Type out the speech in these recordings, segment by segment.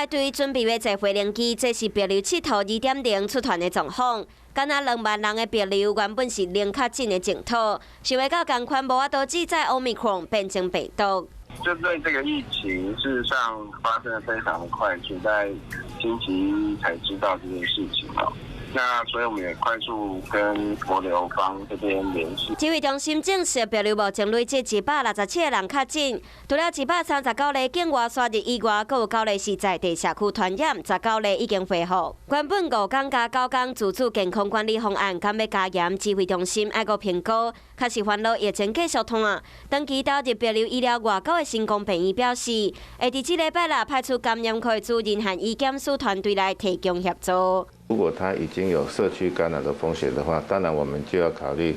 排隊準備欲坐飛行機，這是帛琉𨑨迌2.0出團的狀況。敢若2萬人的帛琉原本是零確診的淨土，想袂到仝款無法度制裁 Omicron 變種病毒。針對這個疫情，事實上發生得非常的快速，在星期一才知道這件事情哦。那所以我們也快速跟帛琉方這邊聯繫。指揮中心證實，帛琉目前累計167個人確診，除了139例境外輸入以外，閣有九例是在地社區傳染，19例已經恢復。原本5工加9工自主健康管理方案，敢欲加嚴，指揮中心愛閣評估，確實煩惱疫情繼續拖。長期投入帛琉醫療外交的成功病院表示，會佇這禮拜六派出感染科主任和醫檢師團隊來提供協助。如果他已經有社區感染的風險的話，當然我們就要考慮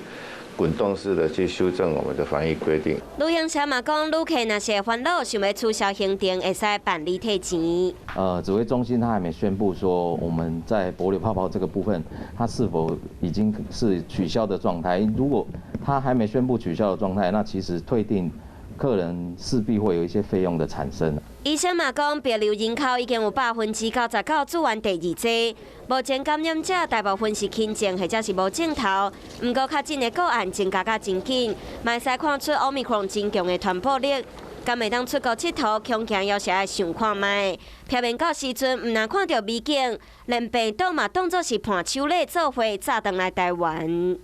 滾動式的去修正我們的防疫規定。旅行社嘛講，旅客若是會煩惱，想欲取消行程，會使辦理退錢。指揮中心他還沒宣布說我們在帛琉泡泡這個部分，它是否已經是取消的狀態？如果他還沒宣布取消的狀態，那其實退訂客人勢必會有一些費用的產生。醫生嘛講，帛琉人口已經有99%注完第二劑，目前感染者大部分是輕症或者是無症頭。毋過確診的個案增加甲真緊，嘛會使看出 Omicron 真強的傳播力。敢會當出國𨑨迌，恐驚猶是愛想看覓。避免到時陣，毋但看著美景，連病毒嘛當作是伴手禮做伙炸轉來台灣。